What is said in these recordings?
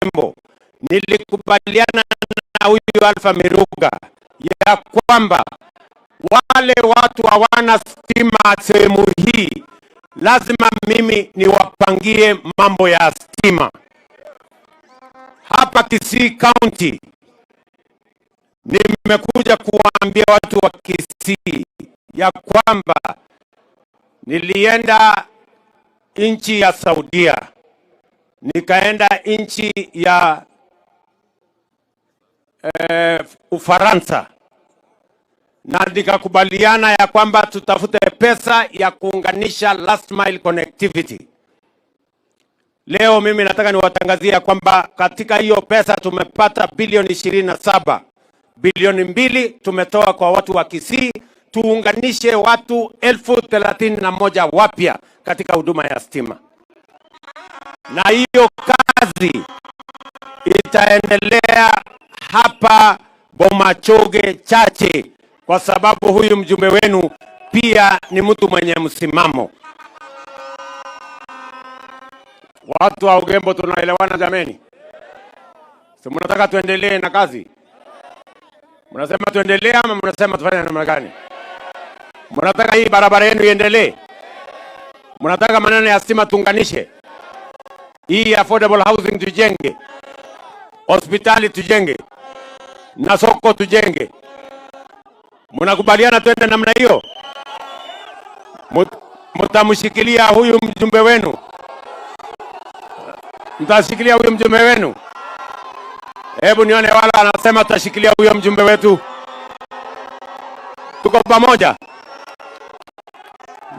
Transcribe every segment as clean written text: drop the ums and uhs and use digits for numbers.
Ogembo, nilikubaliana na huyu Alpha Miruga ya kwamba wale watu hawana stima sehemu hii, lazima mimi niwapangie mambo ya stima. Hapa Kisii County nimekuja kuwaambia watu wa Kisii ya kwamba nilienda nchi ya Saudia, nikaenda nchi ya Ufaransa na nikakubaliana ya kwamba tutafute pesa ya kuunganisha last mile connectivity. Leo mimi nataka niwatangazie kwamba katika hiyo pesa tumepata bilioni 27, bilioni 2 tumetoa kwa watu wa Kisii, tuunganishe watu 31,000 wapya katika huduma ya stima, na hiyo kazi itaendelea hapa Bomachoge Chache, kwa sababu huyu mjumbe wenu pia ni mtu mwenye msimamo. Watu wa Ugembo tunaelewana jameni? Si mnataka tuendelee na kazi? Mnasema tuendelee ama mnasema tufanye namna gani? Mnataka hii barabara yenu iendelee? Mnataka maneno ya stima tuunganishe? Hii affordable housing tujenge, hospitali tujenge, na soko tujenge. Mnakubaliana twende namna hiyo? Mtamshikilia huyu mjumbe wenu? Mtashikilia huyu mjumbe wenu? Hebu nione wala anasema tutashikilia huyo mjumbe wetu. Tuko pamoja?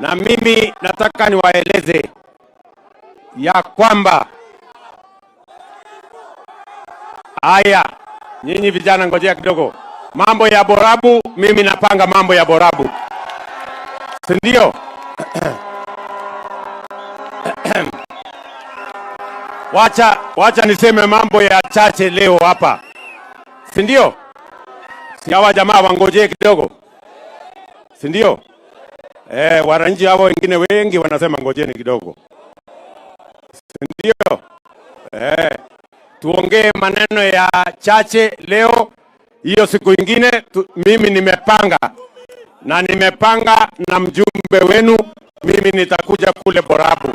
Na mimi nataka niwaeleze ya kwamba haya, nyinyi vijana ngojea kidogo. Mambo ya Borabu, mimi napanga mambo ya Borabu, si ndio? Wacha niseme mambo ya chache leo hapa, si ndio? Si hawa jamaa wangojee kidogo, si ndio? Wananchi hao wengine wengi wanasema ngojeni kidogo, si ndio? Tuongee maneno ya chache leo, hiyo siku ingine mimi nimepanga na nimepanga na mjumbe wenu, mimi nitakuja kule Borabu.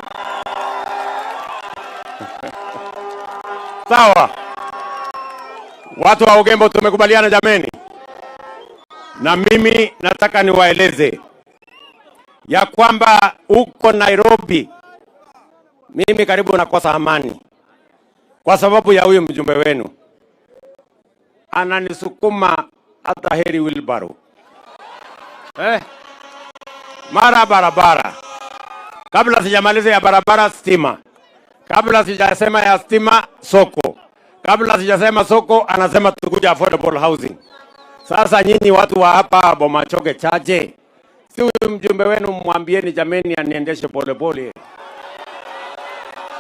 Sawa, watu wa Ugembo tumekubaliana jameni, na mimi nataka niwaeleze ya kwamba huko Nairobi mimi karibu nakosa amani kwa sababu ya huyu mjumbe wenu ananisukuma hata heri wheelbarrow. Mara barabara, kabla sijamaliza ya barabara stima, kabla sijasema ya stima soko, kabla sijasema soko anasema tukuja affordable housing. Sasa nyinyi watu wa hapa Bomachoge Chache, si huyu mjumbe wenu mwambieni jameni, aniendeshe polepole,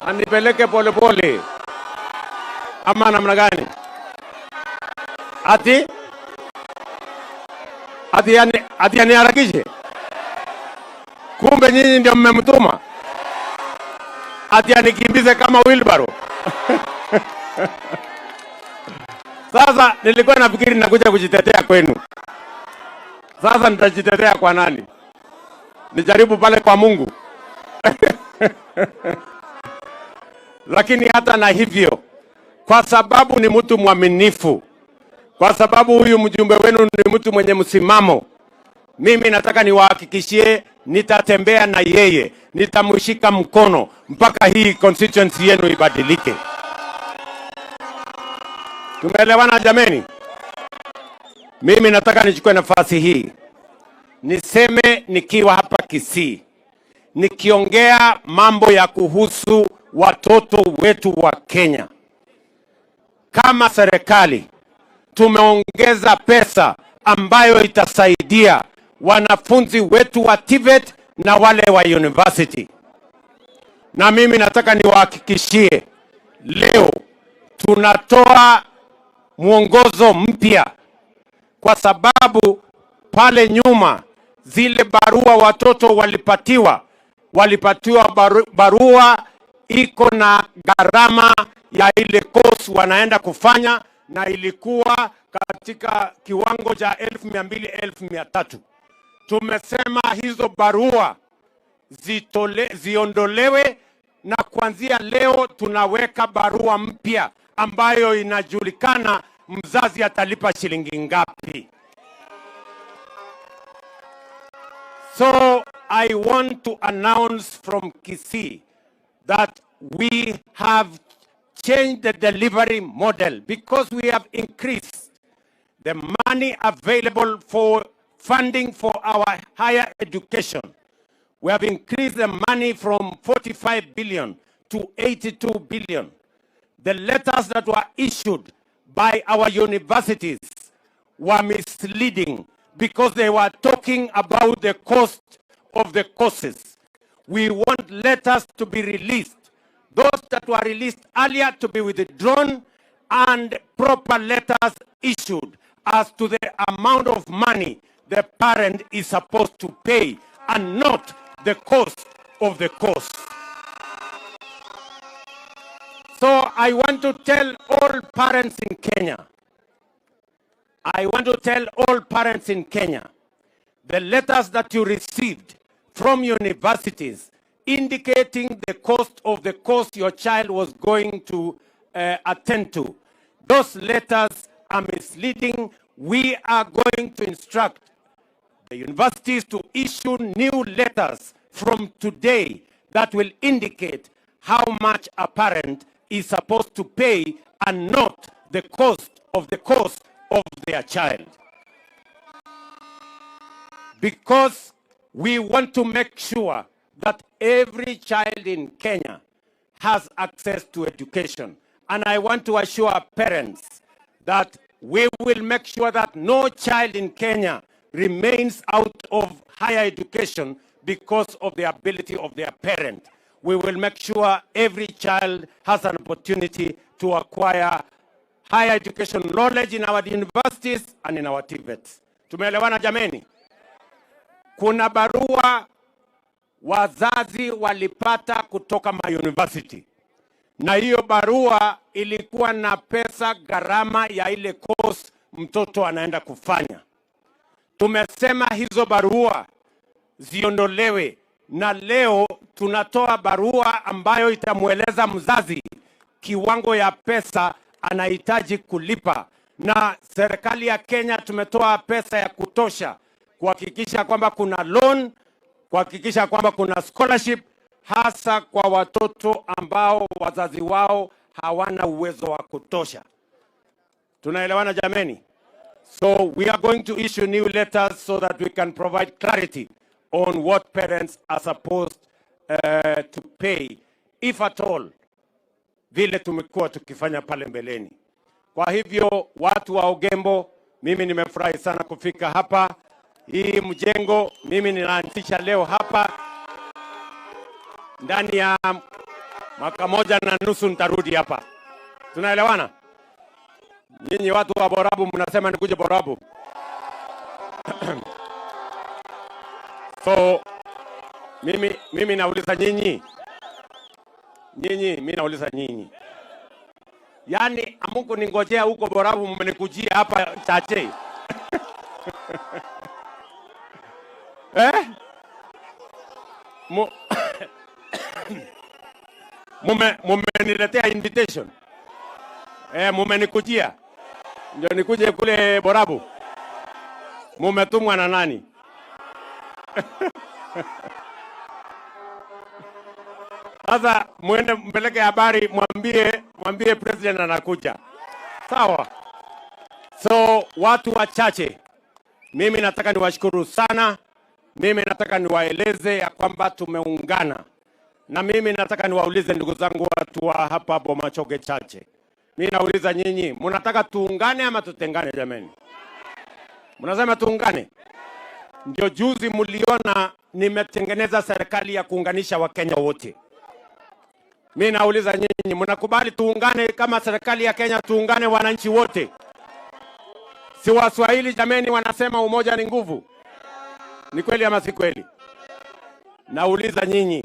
anipeleke polepole, ama namna gani? Ati ati aniharakishe? Kumbe nyinyi ndio mmemtuma ati anikimbize kama wheelbarrow. Sasa nilikuwa nafikiri nakuja kujitetea kwenu. Sasa nitajitetea kwa nani? Nijaribu pale kwa Mungu. Lakini hata na hivyo, kwa sababu ni mtu mwaminifu, kwa sababu huyu mjumbe wenu ni mtu mwenye msimamo, mimi nataka niwahakikishie nitatembea na yeye, nitamshika mkono mpaka hii constituency yenu ibadilike. Tumeelewana jameni? Mimi nataka nichukue nafasi hii niseme nikiwa hapa Kisii, nikiongea mambo ya kuhusu watoto wetu wa Kenya. Kama serikali tumeongeza pesa ambayo itasaidia wanafunzi wetu wa TVET na wale wa university. Na mimi nataka niwahakikishie leo tunatoa mwongozo mpya, kwa sababu pale nyuma zile barua watoto walipatiwa barua iko na gharama ya ile course wanaenda kufanya, na ilikuwa katika kiwango cha 200,000, 300,000. Tumesema hizo barua ziondolewe na kuanzia leo tunaweka barua mpya ambayo inajulikana mzazi atalipa shilingi ngapi. So I want to announce from Kisii that we have changed the delivery model because we have increased the money available for funding for our higher education. We have increased the money from 45 billion to 82 billion. The letters that were issued by our universities were misleading because they were talking about the cost of the courses. We want letters to be released. Those that were released earlier to be withdrawn and proper letters issued as to the amount of money the parent is supposed to pay and not the cost of the course. So I want to tell all parents in Kenya, I want to tell all parents in Kenya, the letters that you received from universities indicating the cost of the course your child was going to attend to, those letters are misleading. We are going to instruct the universities to issue new letters from today that will indicate how much a parent is supposed to pay and not the cost of the course of their child. Because we want to make sure that every child in Kenya has access to education. And I want to assure parents that we will make sure that no child in Kenya remains out of higher education because of the ability of their parent. We will make sure every child has an opportunity to acquire higher education knowledge in our universities and in our TVETs. Tumeelewana jameni? Kuna barua wazazi walipata kutoka ma university, na hiyo barua ilikuwa na pesa gharama ya ile course mtoto anaenda kufanya. Tumesema hizo barua ziondolewe, na leo tunatoa barua ambayo itamweleza mzazi kiwango ya pesa anahitaji kulipa, na serikali ya Kenya tumetoa pesa ya kutosha kuhakikisha kwamba kuna loan, kuhakikisha kwamba kuna scholarship, hasa kwa watoto ambao wazazi wao hawana uwezo wa kutosha. Tunaelewana jameni? So we are going to issue new letters so that we can provide clarity on what parents are supposed to pay, if at all, vile tumekuwa tukifanya pale mbeleni. Kwa hivyo watu wa Ogembo, mimi nimefurahi sana kufika hapa. Hii mjengo mimi ninaanzisha leo hapa, ndani ya mwaka moja na nusu nitarudi hapa. Tunaelewana? Nyinyi watu wa Borabu mnasema nikuje Borabu. So mimi nauliza nyinyi, mimi nauliza nyinyi, yaani amuku ningojea huko Borabu, mmenikujia hapa chache eh? Mumeniletea invitation eh, mumenikujia ndio nikuje kule Borabu? Mumetumwa na nani? Sasa muende mpeleke habari, mwambie president anakuja. Sawa. So watu wachache, mimi nataka niwashukuru sana. Mimi nataka niwaeleze ya kwamba tumeungana, na mimi nataka niwaulize ndugu zangu watu wa hapa Bomachoge Chache, mimi nauliza nyinyi, mnataka tuungane ama tutengane? Jameni, mnasema tuungane? Ndio juzi mliona nimetengeneza serikali ya kuunganisha Wakenya wote. Mimi nauliza nyinyi, mnakubali tuungane kama serikali ya Kenya, tuungane wananchi wote? Si Waswahili jameni wanasema umoja ni nguvu? Ni kweli ama si kweli? Nauliza nyinyi,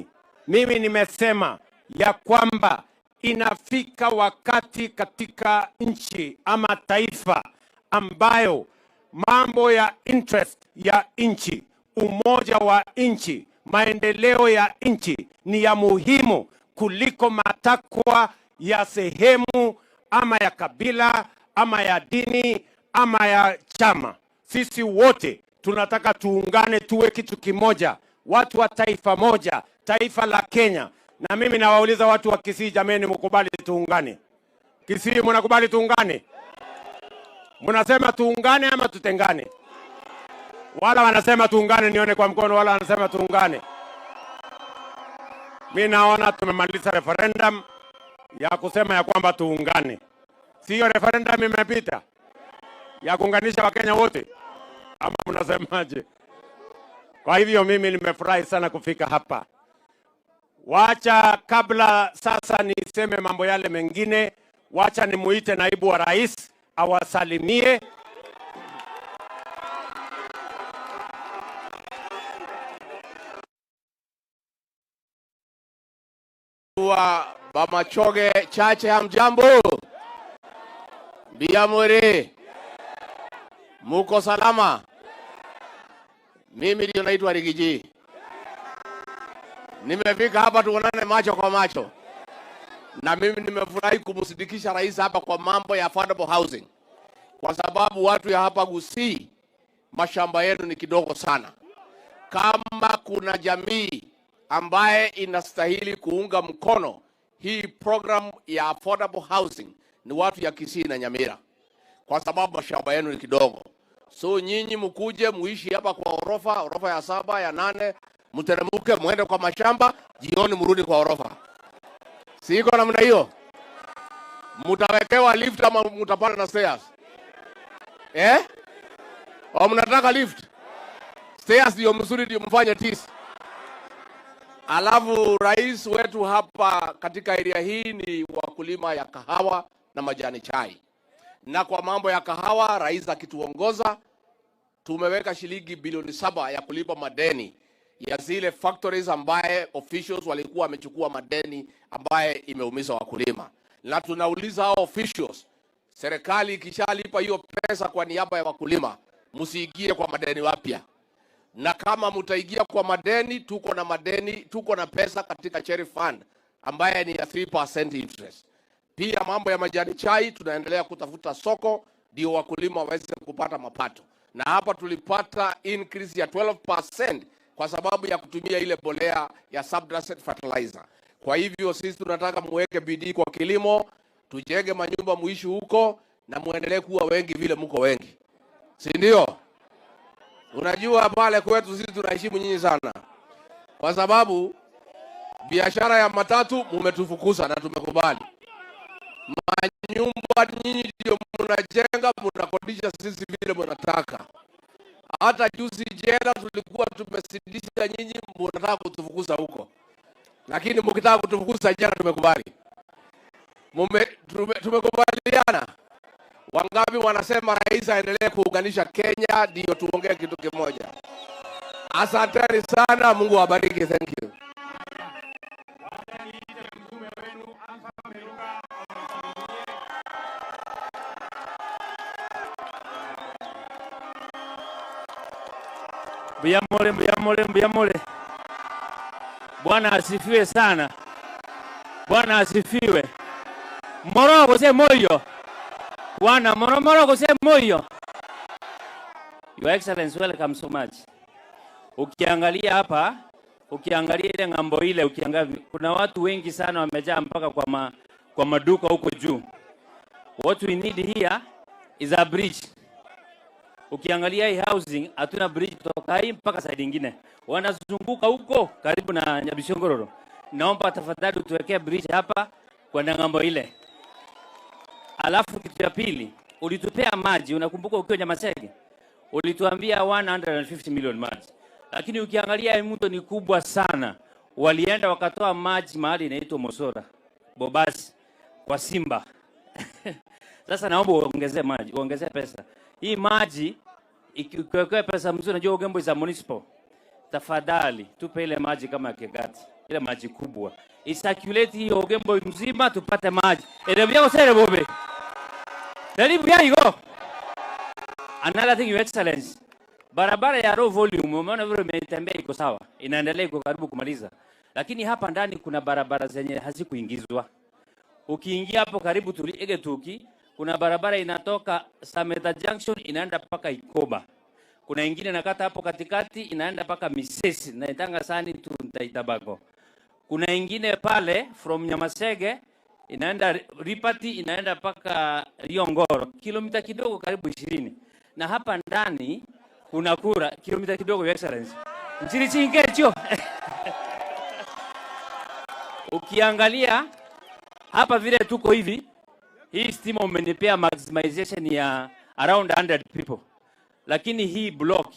mimi nimesema ya kwamba inafika wakati katika nchi ama taifa ambayo mambo ya interest ya nchi, umoja wa nchi, maendeleo ya nchi ni ya muhimu kuliko matakwa ya sehemu ama ya kabila ama ya dini ama ya chama. Sisi wote tunataka tuungane, tuwe kitu kimoja, watu wa taifa moja, taifa la Kenya. Na mimi nawauliza watu wa Kisii, jameni, mkubali tuungane? Kisii, mnakubali tuungane? Mnasema tuungane ama tutengane? Wala wanasema tuungane, nione kwa mkono. Wala wanasema tuungane. Mi naona tumemaliza referendum ya kusema ya kwamba tuungane. Siyo referendum imepita ya kuunganisha Wakenya wote, ama mnasemaje? Kwa hivyo mimi nimefurahi sana kufika hapa. Wacha kabla sasa niseme mambo yale mengine, wacha nimuite naibu wa rais awasalimie. Wa Bamachoge chache, hamjambo? Biamore, muko salama? Mimi ndio naitwa Rigiji, nimefika hapa tuonane macho kwa macho, na mimi nimefurahi kumsidikisha rais hapa kwa mambo ya affordable housing, kwa sababu watu ya hapa Gusii mashamba yenu ni kidogo sana. Kama kuna jamii ambaye inastahili kuunga mkono hii program ya affordable housing ni watu ya Kisii na Nyamira, kwa sababu mashamba yenu ni kidogo. So nyinyi mkuje muishi hapa kwa orofa, orofa ya 7 ya 8, mteremuke muende kwa mashamba, jioni mrudi kwa orofa. Si iko namna hiyo? Mutawekewa lift ama mutapanda na stairs? Eh? Au mnataka lift? Stairs ndio mzuri, ndio mfanye tisi. Alafu rais wetu hapa katika area hii ni wakulima ya kahawa na majani chai. Na kwa mambo ya kahawa, rais akituongoza, tumeweka shilingi bilioni 7 ya kulipa madeni ya zile factories ambaye officials walikuwa wamechukua madeni ambaye imeumiza wakulima. Na tunauliza hao officials, serikali ikishalipa hiyo pesa kwa niaba ya wakulima, msiingie kwa madeni wapya. Na kama mtaingia kwa madeni, tuko na madeni, tuko na pesa katika Cherry Fund ambaye ni ya 3% interest. Pia mambo ya majani chai tunaendelea kutafuta soko ndio wakulima waweze kupata mapato. Na hapa tulipata increase ya 12% kwa sababu ya kutumia ile bolea ya substrate fertilizer. Kwa hivyo sisi tunataka muweke bidii kwa kilimo, tujenge manyumba muishi huko na muendelee kuwa wengi vile mko wengi. Si ndio? Unajua pale kwetu sisi tunaheshimu nyinyi sana. Kwa sababu biashara ya matatu mumetufukuza na tumekubali. Manyumba nyinyi ndio mnajenga, mnakodisha sisi vile mnataka. Hata juzi jela tulikuwa tumesidisha nyinyi, mnataka kutufukuza huko. Lakini mkitaka kutufukuza jela tumekubali. Tumekubaliana. Wangapi wanasema rais aendelee kuunganisha Kenya ndio tuongee kitu kimoja? Asanteni sana, Mungu awabariki. Thank you. Mbuyamole, mbuyamole, mbuyamole. Bwana asifiwe sana. Bwana asifiwe. Morogo se moyo. Bwana morogo se moyo. Your Excellency, welcome so much. Ukiangalia hapa, ukiangalia ile ng'ambo ile, ukiangalia kuna watu wengi sana wamejaa mpaka kwa maduka huko juu. What we need here is a bridge. Ukiangalia hii housing, hatuna bridge kutoka hii mpaka side nyingine. Wanazunguka huko karibu na Nyabishongororo. Naomba tafadhali tuwekee bridge hapa kwa ng'ambo ile. Alafu kitu ya pili, ulitupea maji, unakumbuka ukiwa Nyamasege? Ulituambia 150 million maji. Lakini ukiangalia hii mto ni kubwa sana. Walienda wakatoa maji mahali inaitwa Mosora, Bobasi, kwa Simba. Sasa naomba uongezee maji, uongezee pesa. Hii maji ikiwekewa pesa mzuri, unajua Ugembo is a municipal. Tafadhali tupe ile maji kama Kegati, ile maji kubwa. Isirculate hiyo Ogembo mzima tupate maji. Erebia gosere bobe. Karibu ya igo. Another thing, Your Excellency, barabara ya low volume umeona vile imetembea iko sawa, inaendelea iko karibu kumaliza, lakini hapa ndani kuna barabara zenye hazikuingizwa. Ukiingia hapo karibu Egetuki, kuna barabara inatoka Sameta Junction inaenda mpaka Ikoba. Kuna ingine nakata hapo katikati inaenda mpaka Misesi na itanga sani tu Itabago. Kuna ingine pale from Nyamasege inaenda Ripati inaenda mpaka Riongoro, kilomita kidogo karibu 20. Na hapa ndani kuna kura kilomita kidogo, Your Excellency. Nchini chingecho. Ukiangalia hapa vile tuko hivi, hii stima umenipea maximization ya around 100 people. Lakini hii block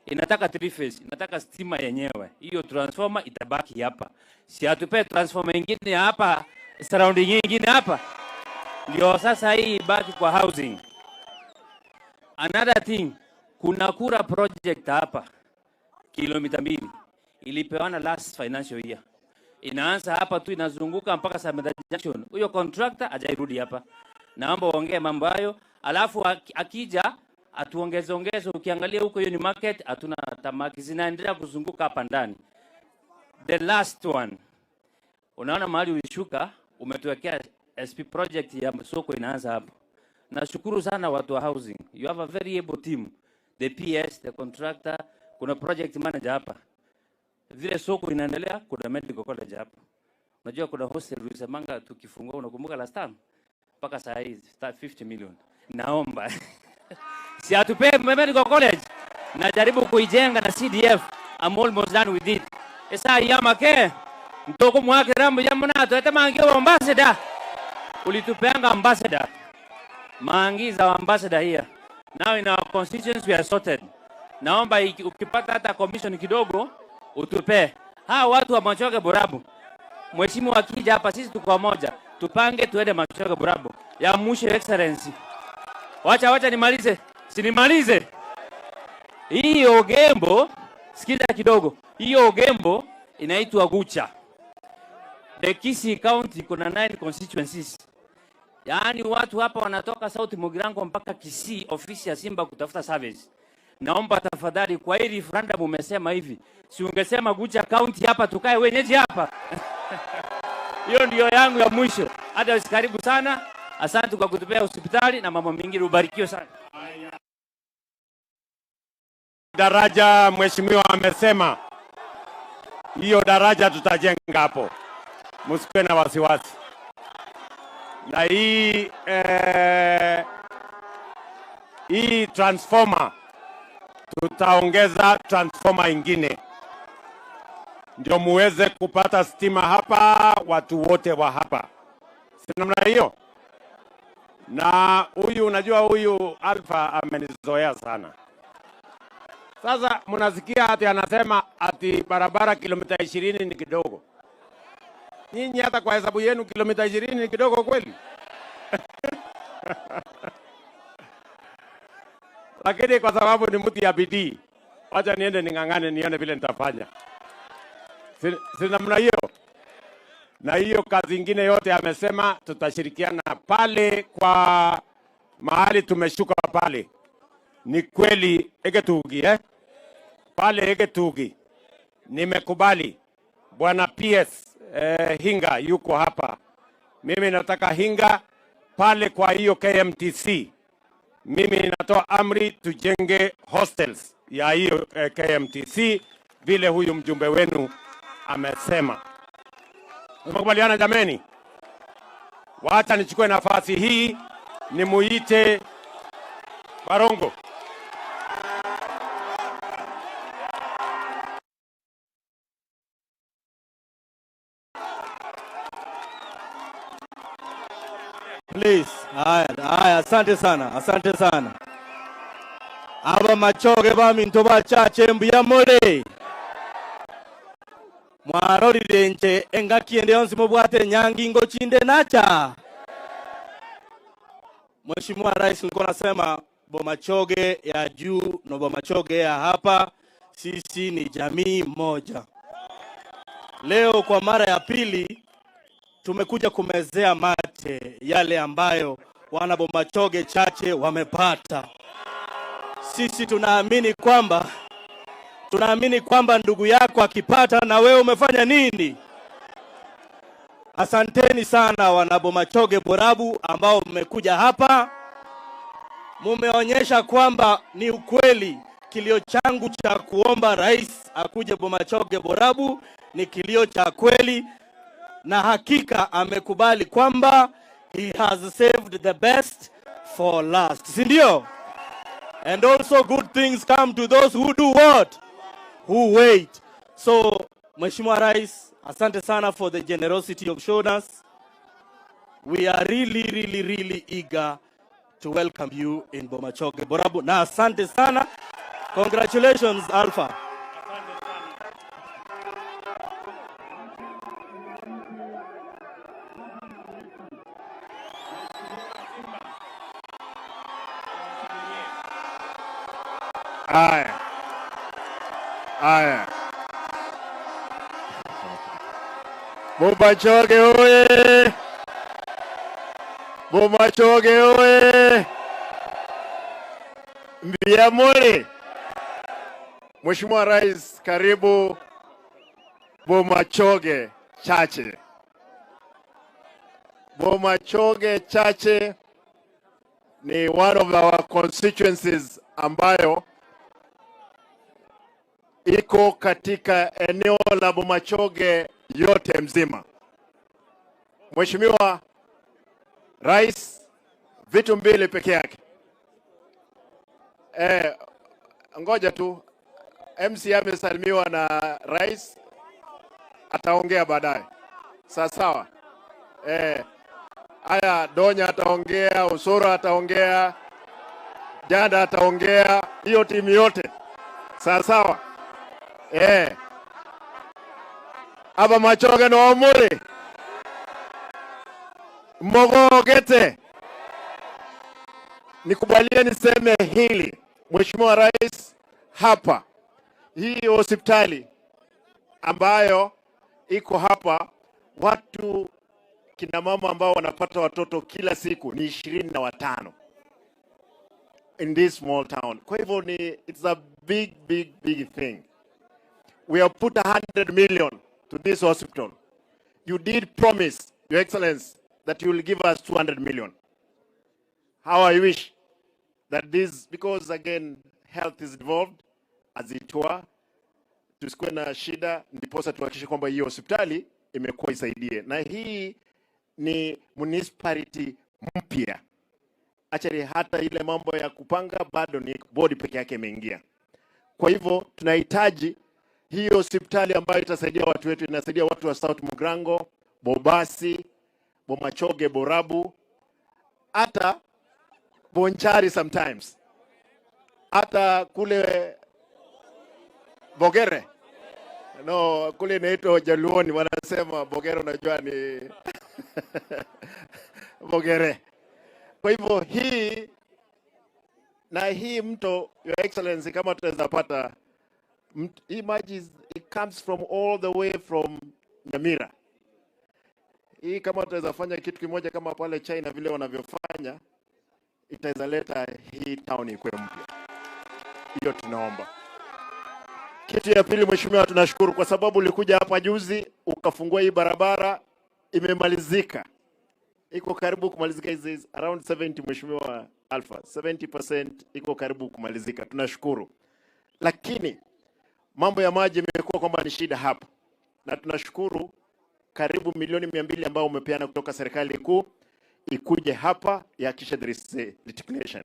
inataka three phase, inataka stima yenyewe. Hiyo transformer itabaki hapa. Si atupe transformer ingine hapa, surrounding nyingine hapa. Ndio sasa hii ibaki kwa housing. Another thing, kuna kura project hapa kilomita 2 ilipewana last financial year. Inaanza hapa tu inazunguka mpaka Sameta Junction. Huyo contractor hajairudi hapa. Naomba waongee mambo hayo, alafu akija atuongeze ongeze. Ukiangalia huko hiyo ni market, hatuna tamaki, zinaendelea kuzunguka hapa ndani. The last one. Unaona mahali ulishuka, umetuwekea SP project ya soko inaanza hapo. Nashukuru sana watu wa housing. You have a very able team. The PS, the contractor, kuna project manager hapa. Vile soko inaendelea, kuna medical college hapa. Unajua kuna hostel ulisemanga tukifungua, unakumbuka last time? Mpaka saa hii, 50 million. Naomba. Si atupe medical college. Najaribu kuijenga na CDF. I'm almost done with it. Esa yamake. Mtoko mwake rambo jambo na tuete mangi wa ambassador. Ulitupeanga ambassador. Mangi za ambassador here. Now in our constituents we are sorted. Naomba ukipata hata commission kidogo utupe. Hawa watu wa Machoge Borabu. Mheshimiwa akija hapa sisi tuko moja. Tupange tuende Machoge Borabu. Ya mwisho Excellency. Wacha nimalize. Sinimalize. Hii Ogembo, sikiza kidogo. Hii Ogembo inaitwa Gucha. The Kisii County kuna 9 constituencies. Yaani watu hapa wanatoka South Mugirango mpaka Kisii ofisi ya Simba kutafuta service. Naomba tafadhali kwa hii referendum umesema hivi. Si ungesema Gucha County hapa tukae wenyeji hapa. Hiyo ndio yangu ya mwisho. Hata karibu sana. Asante kwa kutupea hospitali na mambo mengine, ubarikiwe sana. Daraja mheshimiwa amesema hiyo daraja tutajenga hapo. Msikuwe na wasiwasi. Na hii hii transformer tutaongeza transformer ingine ndio muweze kupata stima hapa, watu wote wa hapa. Si namna hiyo? Na huyu unajua huyu Alpha amenizoea sana. Sasa mnasikia ati anasema ati barabara kilomita 20 ni kidogo. Nyinyi hata kwa hesabu yenu kilomita 20 ni kidogo kweli? Lakini kwa sababu ni mtu ya bidii, wacha niende ning'ang'ane nione vile nitafanya. Si namna hiyo? Na hiyo kazi ingine yote amesema tutashirikiana pale kwa mahali tumeshuka pale. Ni kweli Egetugi, Pale Egetugi. Nimekubali. Bwana PS Hinga yuko hapa. Mimi nataka Hinga pale kwa hiyo KMTC. Mimi natoa amri tujenge hostels ya hiyo KMTC vile huyu mjumbe wenu amesema. Tumekubaliana jameni? Wacha nichukue nafasi hii nimuite Barongo. Please. Haya, asante sana, asante sana. Aba Machoge baminto bachache mbuya mole. Mwarorire nche engakiende yonsi mubwate nyangi ngochinde nacha. Mheshimiwa Rais, nilikuwa nasema Bomachoge ya juu na Bomachoge ya hapa, sisi ni jamii moja. Leo kwa mara ya pili Tumekuja kumezea mate yale ambayo wana Bomachoge Chache wamepata. Sisi tunaamini kwamba ndugu yako akipata na wewe umefanya nini? Asanteni sana wana Bomachoge Borabu ambao mmekuja hapa, mumeonyesha kwamba ni ukweli kilio changu cha kuomba rais akuje Bomachoge Borabu ni kilio cha kweli, na hakika amekubali kwamba he has saved the best for last, si ndio? And also good things come to those who do what? Who wait. So, Mheshimiwa Rais, asante sana for the generosity you've shown us. We are really, really, really eager to welcome you in Bomachoge Borabu. Na asante sana. Congratulations, Alpha. Asante sana. Simba. Wasalimie. Haya, haya, Bomachoge oye! Bomachoge oye! Mbiamuri. Mheshimiwa Rais, karibu Bomachoge Chache. Bomachoge Chache ni one of our constituencies ambayo iko katika eneo la Bomachoge yote mzima. Mheshimiwa Rais, vitu mbili peke yake. Ngoja tu, MC amesalimiwa na rais, ataongea baadaye. Sawa sawa. Haya, Donya ataongea, Usoro ataongea, Janda ataongea, hiyo timu yote. Sawa sawa. Aba Machoge no omuri mogogete. Nikubalie niseme hili, Mheshimiwa Rais, hapa hii hospitali ambayo iko hapa, watu kina mama ambao wanapata watoto kila siku ni 25 in this small town. Kwa hivyo ni it's a big, big, big thing. We have put 100 million to this hospital. You did promise, Your Excellency, that you will give us 200 million. How I wish that this, because again, health is involved, as it were, tusikuwe na shida, ndiposa tuhakikishe kwamba hiyo hospitali imekuwa isaidie. Na hii ni municipality mpya. Actually hata ile mambo ya kupanga bado ni bodi peke yake imeingia. Kwa hivyo tunahitaji hiyo hospitali ambayo itasaidia watu wetu, inasaidia watu wa South Mugirango, Bobasi, Bomachoge, Borabu, hata Bonchari sometimes, hata kule Bogere. No, kule inaitwa Jaluoni, wanasema Bogere, unajua ni Bogere. Kwa hivyo hii na hii mto, Your Excellency, kama tunaweza pata hii maji it comes from all the way from Nyamira. Hii kama tunaweza fanya kitu kimoja kama pale China vile wanavyofanya, itaweza leta hii town ikuwe mpya. Hiyo tunaomba. Kitu ya pili, mheshimiwa, tunashukuru kwa sababu ulikuja hapa juzi ukafungua hii barabara, imemalizika, iko karibu kumalizika, is around 70, mheshimiwa Alpha, 70% iko karibu kumalizika, tunashukuru. Lakini mambo ya maji imekuwa kwamba ni shida hapa, na tunashukuru karibu milioni 200 ambao umepeana kutoka serikali kuu ikuje hapa ihakikishe there is a reticulation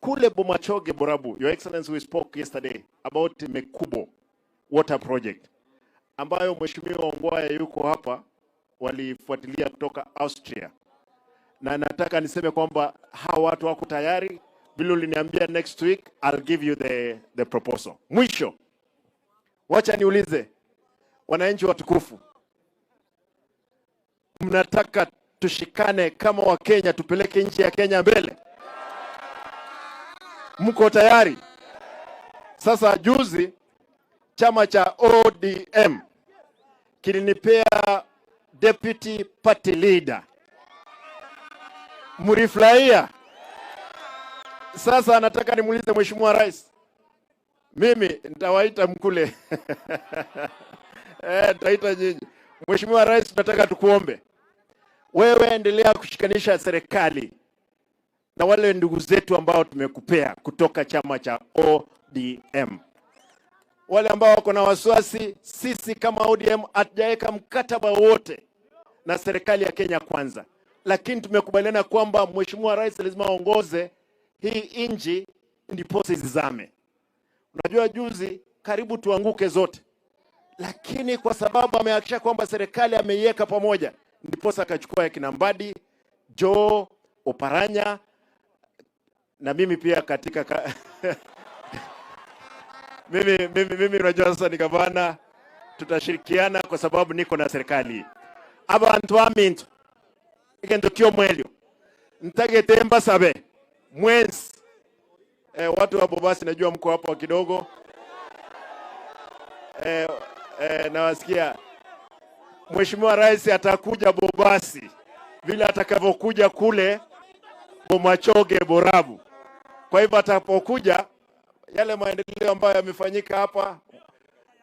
kule Bomachoge Borabu. Your Excellency, we spoke yesterday about Mekubo water project ambayo Mheshimiwa Ongwae yuko hapa, walifuatilia kutoka Austria, na nataka niseme kwamba hawa watu wako tayari. Vile uliniambia next week I'll give you the proposal. Mwisho, wacha niulize wananchi watukufu, mnataka tushikane kama Wakenya tupeleke nchi ya Kenya mbele? Mko tayari? Sasa juzi chama cha ODM kilinipea deputy party leader. Mlifurahia? Sasa nataka nimuulize Mheshimiwa Rais, mimi nitawaita mkule nitaita nyinyi. Mheshimiwa Rais, tunataka tukuombe wewe, endelea kushikanisha serikali na wale ndugu zetu ambao tumekupea kutoka chama cha ODM. Wale ambao wako na wasiwasi, sisi kama ODM hatujaweka mkataba wote na serikali ya Kenya Kwanza, lakini tumekubaliana kwamba Mheshimiwa Rais lazima aongoze hii nchi ndiposa isizame. Unajua juzi karibu tuanguke zote, lakini kwa sababu amehakikisha kwamba serikali ameiweka pamoja, ndiposa akachukua kina Mbadi, Joe, Oparanya na mimi pia katika mimi unajua sasa ni gavana, tutashirikiana kwa sababu niko na serikali. Abantu baminto egento kio mwelio ntagete mbasabe mwensi watu wa Bobasi najua mko hapo kidogo nawasikia Mheshimiwa Rais atakuja Bobasi vile atakavyokuja kule Bomachoge Borabu. Kwa hivyo atakapokuja yale maendeleo ambayo yamefanyika hapa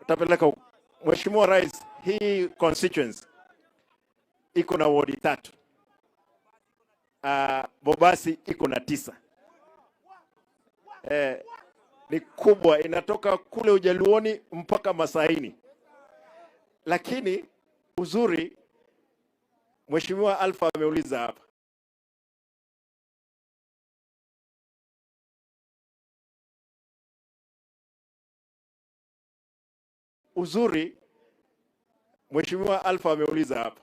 utapeleka huko. Mheshimiwa Rais, hii constituency iko na wodi 3. Bobasi iko na 9. Ni kubwa, inatoka kule Ujaluoni mpaka Masaini. Lakini uzuri, Mheshimiwa Alpha ameuliza hapa. Uzuri, Mheshimiwa Alpha ameuliza hapa.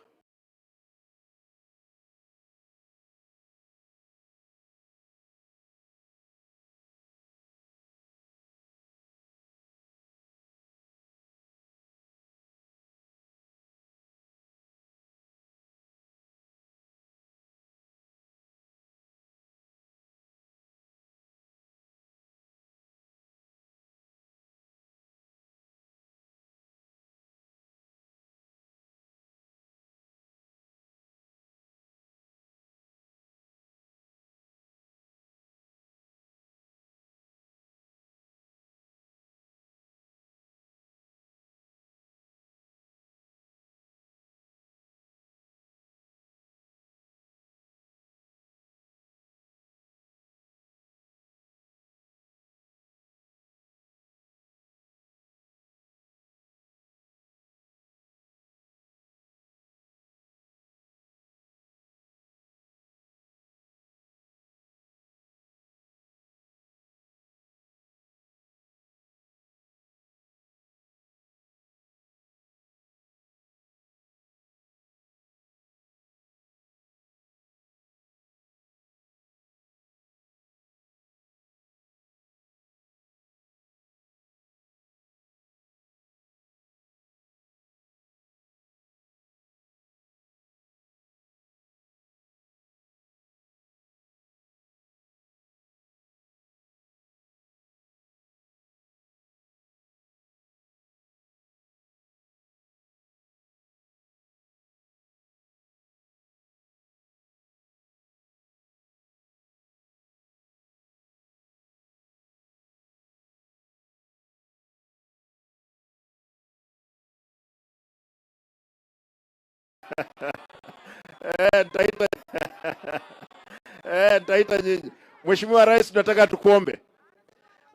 Nitaita nyinyi. Mheshimiwa Rais, tunataka tukuombe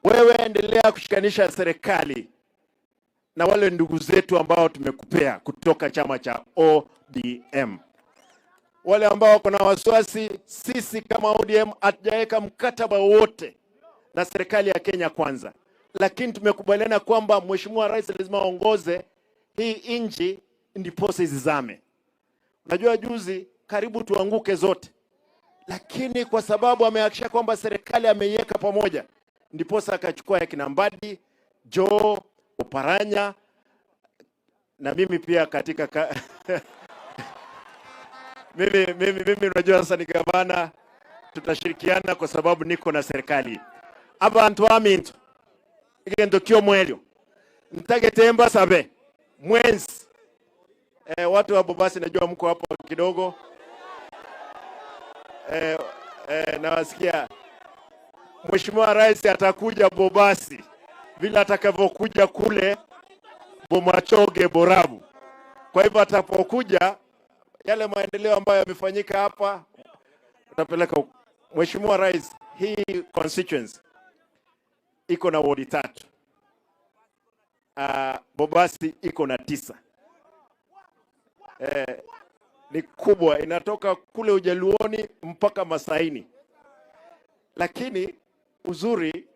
wewe, endelea kushikanisha serikali na wale ndugu zetu ambao tumekupea kutoka chama cha ODM. Wale ambao wako na wasiwasi, sisi kama ODM hatujaweka mkataba wote na serikali ya Kenya Kwanza, lakini tumekubaliana kwamba Mheshimiwa Rais lazima aongoze hii nchi ndiposa isizame. Unajua juzi karibu tuanguke zote, lakini kwa sababu amehakikisha kwamba serikali ameiweka pamoja, ndiposa akachukua kina Mbadi, Joe, Oparanya na mimi pia katika mimi unajua sasa ni gavana, tutashirikiana kwa sababu niko na serikali. Abantu baminto egento kio mwelio ntagete mbasabe mwensi. Watu wa Bobasi najua mko hapo kidogo. Nawasikia Mheshimiwa Rais atakuja Bobasi vile atakavyokuja kule Bomachoge Borabu. Kwa hivyo atapokuja, yale maendeleo ambayo yamefanyika hapa utapeleka huko. Mheshimiwa Rais, hii constituency iko na wodi 3. Bobasi iko na 9. Ni kubwa, inatoka kule Ujaluoni mpaka Masaini. Lakini uzuri